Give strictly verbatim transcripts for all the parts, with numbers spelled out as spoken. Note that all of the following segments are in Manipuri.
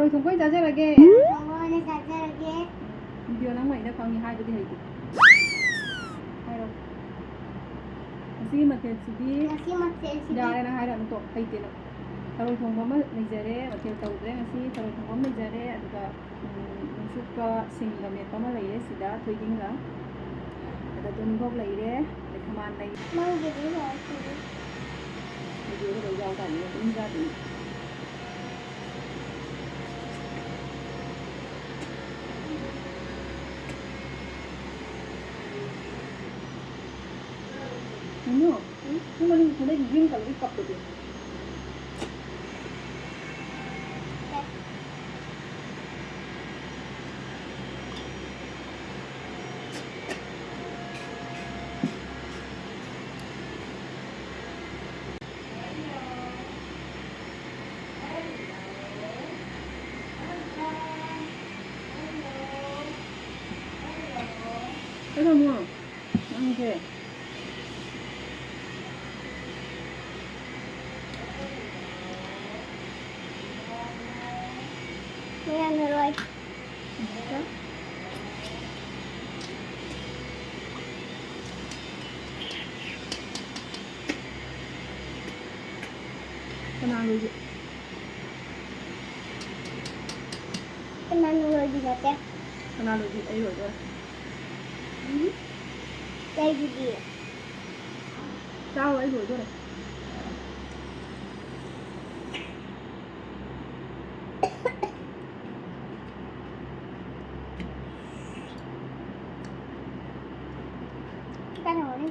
ꯊꯣꯡꯕ ꯑꯣꯏꯅ ꯆꯥꯖꯔꯒꯦ꯫ ꯊꯣꯡꯕ ꯑꯣꯏꯅ ꯆꯥꯖꯔꯒꯦ꯫ ꯎꯝ, ꯚꯤꯗꯤꯑꯣ ꯅꯝꯃ ꯑꯩꯅ ꯈꯪꯉꯤ ꯍꯥꯏꯕꯗꯤ ꯍꯩꯇꯦ꯫ ꯍꯥꯏꯔꯣ꯫ ꯉꯁꯤꯒꯤ ꯃꯊꯦꯜꯁꯤꯗꯤ ꯉꯁꯤ ꯃꯊꯦꯜꯁꯤꯗꯤ ꯌꯥꯔꯦ, ꯅꯪ ꯍꯥꯏꯔꯛꯑꯅꯨ, ꯇꯣꯛ, ꯍꯩꯇꯦ ꯅꯪ꯫ ꯊꯔꯣꯏ ꯊꯣꯡꯕ ꯑꯃ ꯂꯩꯖꯔꯦ, ꯃꯊꯦꯜ ꯇꯧꯗ꯭ꯔꯦ ꯉꯁꯤ꯫ ꯊꯔꯣꯏ ꯊꯣꯡꯕ ꯑꯃ ꯂꯩꯖꯔꯦ, ꯑꯗꯨꯒ, ꯎꯝ, ꯅꯨꯡꯁꯨꯛꯀ ꯁꯤꯡꯒ ꯃꯦꯠꯄ ꯑꯃ ꯂꯩꯔꯦ ꯁꯤꯗ, ꯊꯣꯏꯗꯤꯡꯒ꯫ ꯑꯗ ꯇꯣꯅꯤꯡꯈꯣꯛ ꯂꯩꯔꯦ, ꯑꯗꯩ ꯈꯥꯃꯥꯟ ꯂꯩ꯫ ꯅꯪꯒꯤꯗꯤ ꯂꯣꯏꯔꯦ꯫ ꯚꯤꯗꯤꯑꯣꯗ ꯂꯣꯏ ꯌꯥꯎ ꯇꯥꯕꯅꯤꯅꯦ, ꯑꯗꯨꯝ ꯆꯥꯗꯣꯏꯅꯦ꯫ ꯀꯩꯅꯣ? ꯎꯝ? ꯅꯪ ꯃꯅꯤꯡ ꯐꯅꯦꯛ green colourꯒꯤ ꯀꯞꯇꯨꯗꯤ? ꯀꯩꯗꯧꯅꯣ? ꯅꯪꯁꯦ꯫ ꯃꯌꯥꯝꯅ ꯂꯣꯏ꯫ ꯀꯅꯥ ꯂꯣꯏꯒꯦ? ꯀꯅꯥꯅ ꯂꯣꯏꯒꯦ ꯅꯠꯇꯦ? ꯀꯅꯥ ꯂꯣꯏꯒꯦ? ꯑꯩ ꯂꯣꯏꯗꯣꯔꯦ꯫ ꯎꯝ? ꯀꯩꯒꯤꯗꯤ? ꯆꯥꯔꯣ, ꯑꯩ ꯂꯣꯏꯗꯣꯔꯦ꯫ ꯀꯩꯅꯣꯅꯦ꯫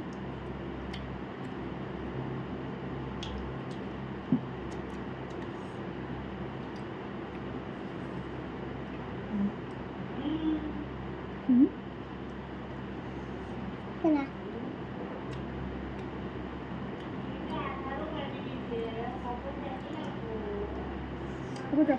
ꯎꯝ꯫ ꯀꯅꯥ? ꯑꯩꯈꯣꯏꯗ꯫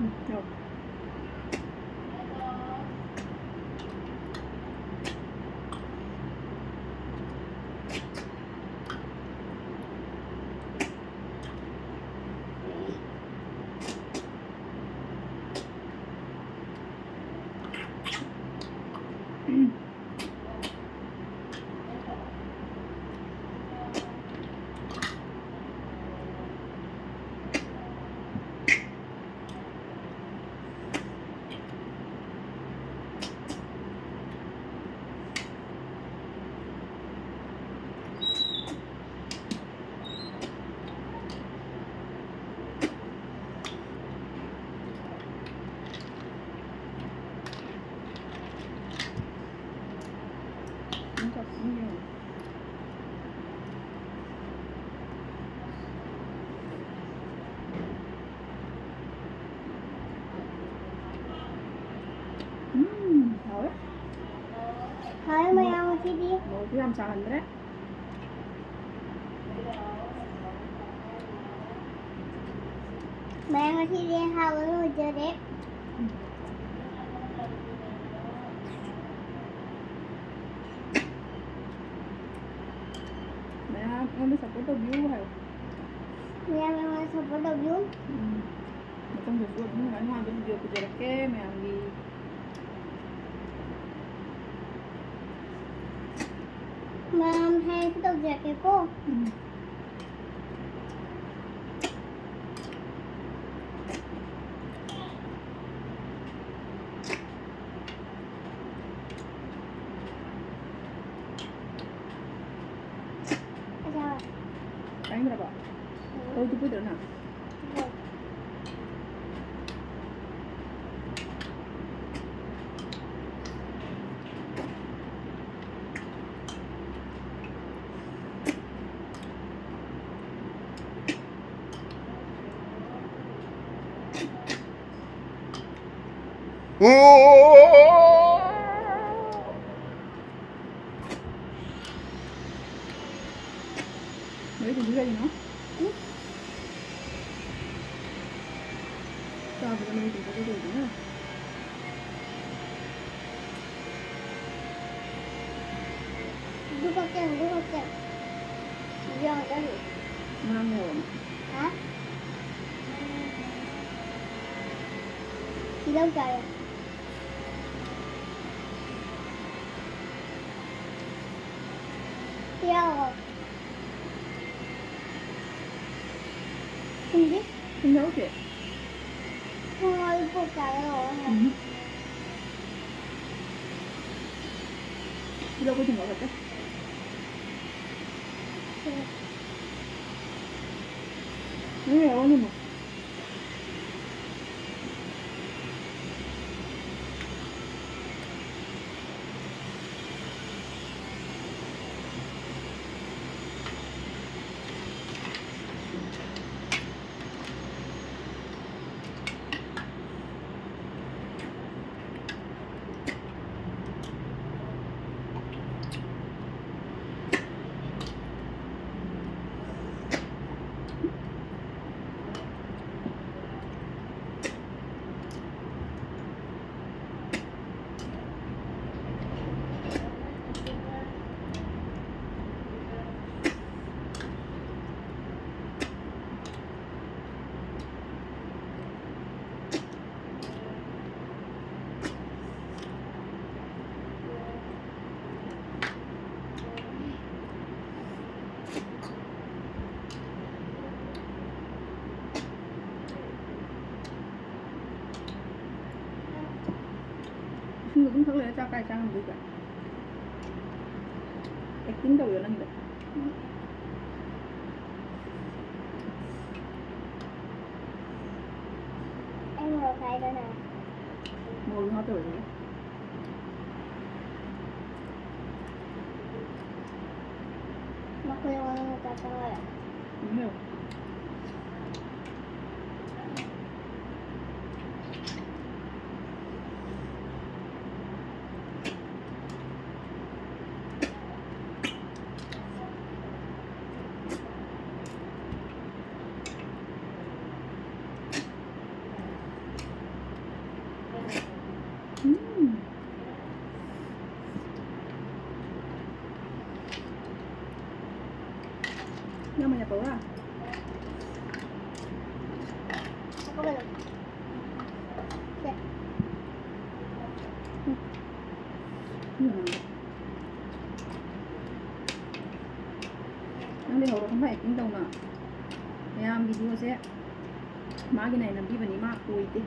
ꯎꯝ, ꯌꯥꯎ꯫ ꯎꯝ, ꯍꯥꯎꯋꯦ꯫ ꯍꯥꯎꯋꯦ ꯃꯌꯥꯝ ꯉꯁꯤꯗꯤ꯫ ꯃꯣꯔꯣꯛꯁꯨ ꯌꯥꯝ ꯁꯥꯍꯟꯗ꯭ꯔꯦ꯫ ꯃꯌꯥꯝ ꯉꯁꯤꯗꯤ ꯍꯥꯎꯕ ꯑꯣꯏꯖꯔꯦ꯫ ꯃꯌꯥꯝ ꯑꯩꯉꯣꯟꯗ support ꯇꯧꯕꯤꯌꯨ ꯍꯥꯏꯌꯣ꯫ ꯃꯌꯥꯝ ꯑꯩꯉꯣꯟꯗ support ꯇꯧꯕꯤꯌꯨ꯫ ꯎꯝ꯫ ꯃꯊꯪꯗꯁꯨ ꯑꯗꯨꯝ ꯅꯨꯡꯉꯥꯏ ꯅꯨꯡꯉꯥꯏꯕ video ꯄꯨꯖꯔꯛꯀꯦ ꯃꯌꯥꯝꯒꯤ꯫ ꯃꯌꯥꯝ ꯍꯥꯏꯔꯁꯨ ꯇꯧꯖꯔꯛꯀꯦꯀꯣ꯫ ꯎꯝ꯫ ꯆꯥꯅꯤꯡꯗ꯭ꯔꯕꯣ? ꯎꯝ꯫ ꯊꯔꯣꯏ ꯆꯨꯞꯄꯣꯏꯗ꯭ꯔꯣ ꯅꯪ? ꯍꯣꯏ꯫ ꯃꯔꯤ ꯇꯨꯝꯕꯤ ꯀꯔꯤꯅꯣ? ꯎꯝ꯫ ꯆꯥꯕꯗ ꯃꯔꯤ ꯇꯨꯝꯕꯤ ꯀꯔꯤꯅꯣ? ꯑꯗꯨ ꯈꯛꯇꯪ, ꯑꯗꯨ ꯈꯛꯇꯪ꯫ ꯌꯥꯎꯗꯕꯅꯤ꯫ ꯉꯥꯡꯉꯣ꯫ ꯍꯥ? ꯇꯤꯜꯍꯧ ꯆꯥꯏꯌꯦ꯫ ꯌꯥꯎꯔꯣ꯫ ꯊꯨꯝꯗꯤ? ꯊꯨꯝ ꯌꯥꯎꯗꯦ꯫ ꯊꯨꯝ ꯌꯥꯎꯔꯗꯤ ꯄꯣꯛ ꯆꯥꯒꯗꯧꯕ꯫ ꯎꯝ꯫ ꯁꯤ ꯂꯧꯕ ꯊꯨꯝ ꯌꯥꯎꯔꯛꯇꯦ꯫ ꯎꯝ꯫ ꯅꯪ ꯌꯥꯎꯔꯝꯒꯅꯨ꯫ ꯏꯁꯤꯡ ꯑꯗꯨꯝ ꯊꯛ ꯂꯩꯔ ꯆꯥꯛ ꯀꯥꯏ ꯆꯥ ꯉꯝꯗꯣꯏꯕ? ꯑꯦꯛꯇꯤꯡ ꯇꯧꯔꯤꯔꯣ ꯅꯪꯒꯤꯗꯣ? ꯑꯩ ꯃꯣꯔꯣꯛ ꯁꯥꯏꯗꯅ꯫ ꯃꯣꯔꯣꯛ ꯍꯥꯞꯇꯕꯩꯅꯦ꯫ ꯃꯈꯣꯏ ꯑꯣꯏꯅ ꯆꯥꯊꯣꯛꯑꯦ꯫ ꯎꯝ꯫ ꯎꯝ꯫ ꯅꯪ ꯑꯣꯏꯅ ꯄꯧꯔꯥ? ꯁꯦ꯫ ꯎꯝ꯫ ꯎꯝ꯫ ꯂꯩꯍꯧꯔꯣ ꯈꯪꯕ꯭ꯔꯥ, acting ꯇꯧꯅ꯫ ꯃꯌꯥꯝ video ꯁꯦ ꯃꯥꯒꯤ ꯅꯥꯏ ꯅꯝꯕꯤꯕꯅꯤ, ꯃꯥ ꯑꯣꯏꯗꯦ꯫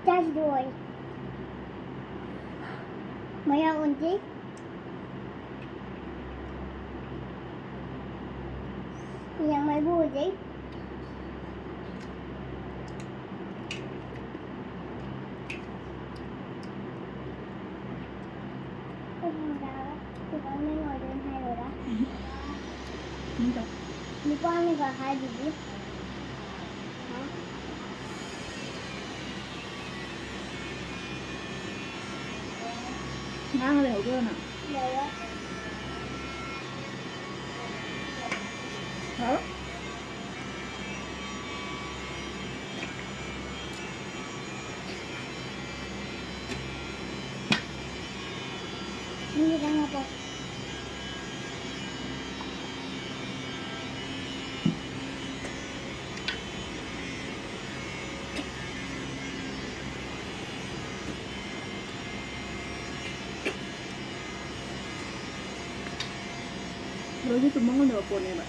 ꯆꯥꯁꯤꯗꯤ ꯑꯣꯏ꯫ ꯃꯌꯥꯝ ꯑꯣꯟꯗꯦ꯫ ꯌꯥꯝ ꯃꯩꯕꯨ ꯑꯣꯏꯖꯩ꯫ ꯅꯨꯄꯥꯅꯒ ꯍꯥꯏꯗꯨꯗꯤ꯫ ꯉꯥꯡꯉ ꯂꯩꯍꯧꯗꯣꯏꯔꯣ ꯅꯪ? ꯂꯩꯔꯣꯏ꯫ ꯍꯥꯎ? ꯃꯤ ꯈꯤꯇꯪ ꯍꯥꯞꯄꯣ꯫ ꯊꯔꯣꯏꯁꯦ ꯇꯨꯝꯕ ꯉꯝꯗꯕ ꯄꯣꯠꯅꯦꯕ꯫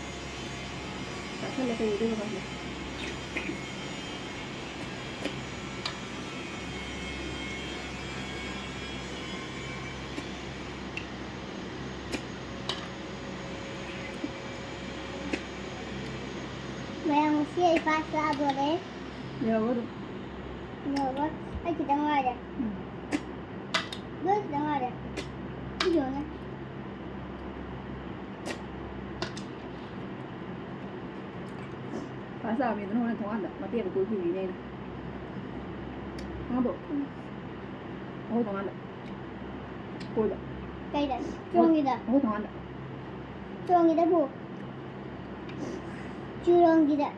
ꯆꯥꯁꯜꯂꯦ ꯀꯩꯗꯧꯗꯣꯏꯅꯣ ꯈꯪꯗꯦ꯫ ꯃꯌꯥꯝ ꯉꯁꯤ ꯑꯩ ꯐꯥꯔꯁ ꯇꯥꯗꯣꯔꯦ꯫ ꯌꯥꯔꯕꯣ ꯑꯗꯨꯝ? ꯌꯥꯔꯕꯣ? ꯑꯩ ꯈꯤꯇꯪ ꯉꯥꯏꯔꯦ꯫ ꯎꯝ꯫ ꯂꯣꯏ ꯈꯤꯇꯪ ꯉꯥꯏꯔꯦ꯫ ꯁꯤ ꯌꯦꯡꯉꯨꯅꯦ꯫ ꯐꯥꯔꯁ ꯇꯥꯕ ꯃꯤꯗꯨꯅ ꯍꯣꯔꯦꯟ ꯊꯣꯡꯒꯥꯟꯗ ꯃꯇꯦꯛ ꯑꯃ ꯀꯣꯏ ꯄꯨꯕꯤꯅꯦ ꯑꯩꯅ꯫ ꯈꯪꯉꯕꯣ? ꯎꯝ꯫ ꯑꯩꯈꯣꯏ ꯊꯣꯡꯒꯥꯟꯗ꯫ ꯀꯣꯏꯕ꯫ ꯀꯩꯗ? ꯆꯨꯔꯣꯟꯒꯤꯗ? ꯑꯩꯈꯣꯏ ꯊꯣꯡꯒꯥꯟꯗ꯫ ꯆꯨꯔꯣꯟꯒꯤꯗꯕꯨ? ꯆꯨꯔꯣꯟꯒꯤꯗ꯫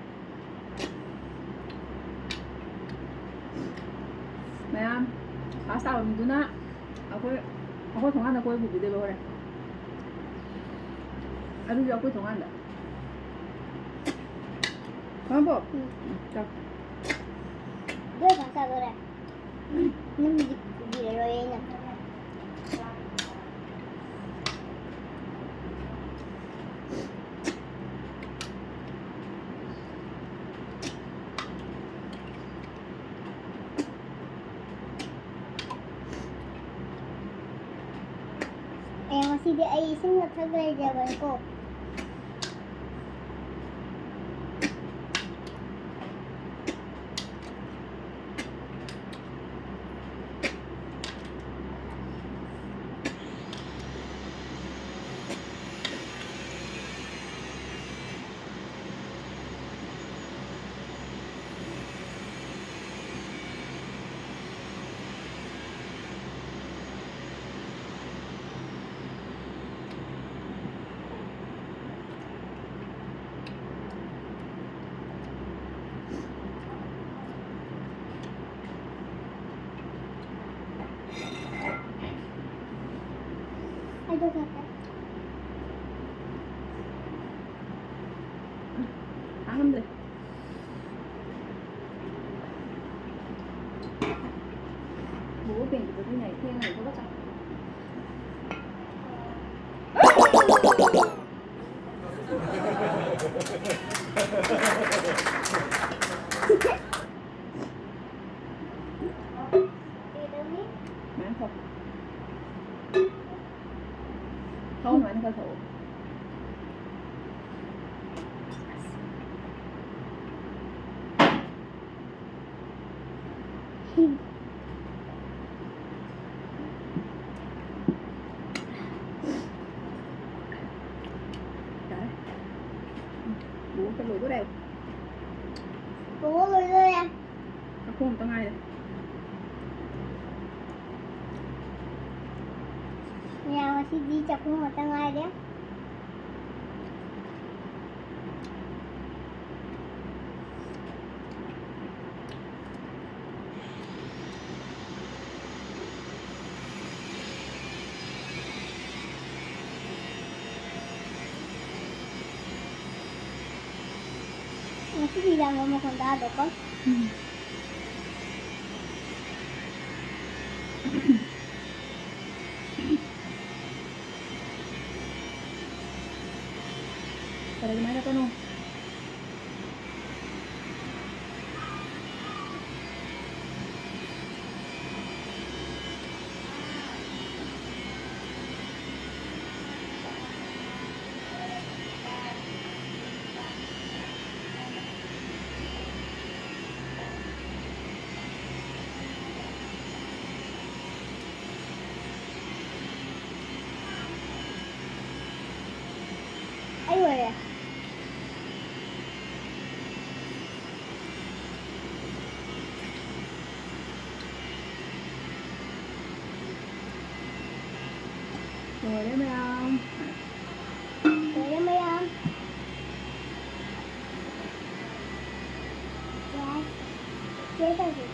ꯃꯌꯥꯝ ꯐꯥꯔꯁ ꯇꯥꯕ ꯃꯤꯗꯨꯅ ꯑꯩꯈꯣꯏ, ꯑꯩꯈꯣꯏ ꯊꯣꯡꯒꯥꯟꯗ ꯀꯣꯏ ꯄꯨꯕꯤꯗꯣꯏꯕ ꯍꯣꯔꯦꯟ꯫ ꯑꯗꯨꯁꯨ ꯑꯩꯈꯣꯏ ꯊꯣꯡꯒꯥꯟꯗ꯫ ꯈꯪꯉꯕꯣ? ꯎꯝ꯫ ꯎꯝ, ꯆꯥꯎ꯫ ꯂꯣꯏ ꯐꯥꯔꯁ ꯇꯥꯗꯣꯔꯦ꯫ ꯅꯪꯒꯤꯗꯤ ꯄꯨꯕꯤꯔꯔꯣꯏ ꯑꯩꯅ꯫ ꯑꯦ, ꯉꯁꯤꯗꯤ ꯑꯩ ꯏꯁꯤꯡꯒ ꯊꯛꯂꯣꯏꯗꯕꯅꯤꯀꯣ꯫ ꯑꯩꯗꯣ ꯆꯠꯇꯦ꯫ ꯈꯥꯡꯉꯝꯗ꯭ꯔꯦ꯫ ꯕꯣꯕꯣꯛ ꯕꯦꯡꯗꯨꯗ ꯑꯩꯈꯣꯏꯅ ꯊꯦꯡꯅ ꯊꯕꯛ ꯆꯠ- ꯀꯩꯗꯧꯅꯤ? ꯃꯌꯥꯝ ꯊꯛꯑꯣ꯫ ꯊꯛꯑꯣ, ꯑꯗꯨꯃꯥꯏꯅ ꯈꯔ ꯊꯛꯑꯣ꯫ ꯌꯥꯔꯦ꯫ ꯎꯝ, ꯂꯣꯏꯗꯣꯔꯦ꯫ ꯂꯣꯏꯗꯣꯔꯦ꯫ ꯆꯥꯛꯈꯣꯝ ꯑꯝꯇ ꯉꯥꯏꯔꯦ꯫ ꯃꯌꯥꯝ, ꯉꯁꯤꯗꯤ ꯆꯥꯛꯈꯣꯝ ꯈꯛꯇ ꯉꯥꯏꯔꯦ꯫ ꯉꯁꯤꯗꯤ ꯌꯥꯝꯕ ꯃꯈꯣꯟ ꯇꯥꯗꯦꯀꯣ? ꯎꯝ꯫ ꯂꯣꯏꯔꯦ ꯃꯌꯥꯝ꯫ ꯂꯣꯏꯔꯦ ꯃꯌꯥꯝ꯫ ꯌꯥꯏ꯫ ꯆꯦ ꯇꯧꯁꯤ꯫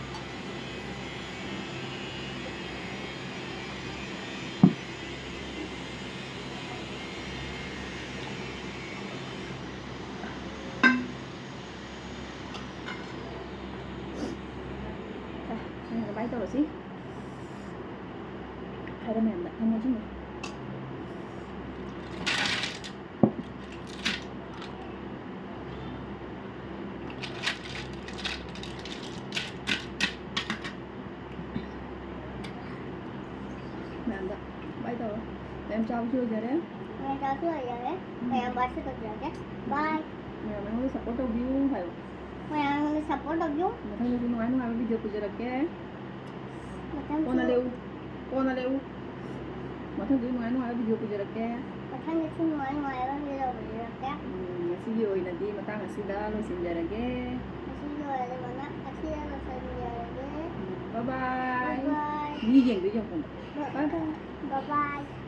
ꯁꯦ, ꯁꯤꯅ ꯀꯃꯥꯏꯅ ꯇꯧꯔꯁꯤ? ꯍꯥꯏꯔ ꯃꯌꯥꯝꯗ ꯊꯝꯃꯣ ꯁꯤꯅ꯫ ꯃꯌꯥꯝꯗ bye ꯇꯧꯔꯣ꯫ ꯃꯌꯥꯝ ꯆꯥꯕꯁꯨ ꯂꯣꯏꯖꯔꯦ꯫ ꯃꯌꯥꯝ ꯆꯥꯕꯁꯨ ꯂꯣꯏꯖꯔꯦ꯫ ꯎꯝ꯫ ꯃꯌꯥꯝ bye ꯁꯨ ꯇꯧꯖꯔꯒꯦ꯫ Bye꯫ ꯃꯌꯥꯝ ꯑꯩꯉꯣꯟꯗ support ꯇꯧꯕꯤꯌꯨ ꯍꯥꯏꯌꯣ꯫ ꯃꯌꯥꯝ ꯑꯩꯉꯣꯟꯗ support ꯇꯧꯕꯤꯌꯨ꯫ ꯃꯊꯪꯗꯁꯨ ꯅꯨꯡꯉꯥꯏ ꯅꯨꯡꯉꯥꯏꯕ video ꯄꯨꯖꯔꯛꯀꯦ꯫ ꯃꯊꯪꯁꯨ ꯀꯣꯟꯅ ꯂꯦꯛꯎ꯫ ꯀꯣꯟꯅ ꯂꯦꯛꯎ꯫ ꯃꯊꯪꯗꯁꯨ ꯅꯨꯡꯉꯥꯏ ꯅꯨꯡꯉꯥꯏꯕ video ꯄꯨꯖꯔꯛꯀꯦ꯫ ꯃꯊꯪꯗꯁꯨ ꯅꯨꯡꯉꯥꯏ ꯅꯨꯡꯉꯥꯏꯕ video ꯄꯨꯖꯔꯛꯀꯦ꯫ ꯎꯝ, ꯉꯁꯤꯒꯤ ꯑꯣꯏꯅꯗꯤ ꯃꯇꯥꯡ ꯑꯁꯤꯗ ꯂꯣꯏꯁꯤꯟꯖꯔꯒꯦ꯫ ꯉꯁꯤꯒꯤ ꯑꯣꯏꯅꯗꯤ ꯃꯇꯥꯡ ꯑꯁꯤꯗ ꯂꯣꯏꯁꯤꯟꯖꯔꯒꯦ꯫ ꯎꯝ, bye bye꯫ Bye bye꯫ ꯃꯤ ꯌꯦꯡꯗꯣꯏ ꯌꯦꯡꯉꯨ꯫ Bye bye꯫ Bye bye꯫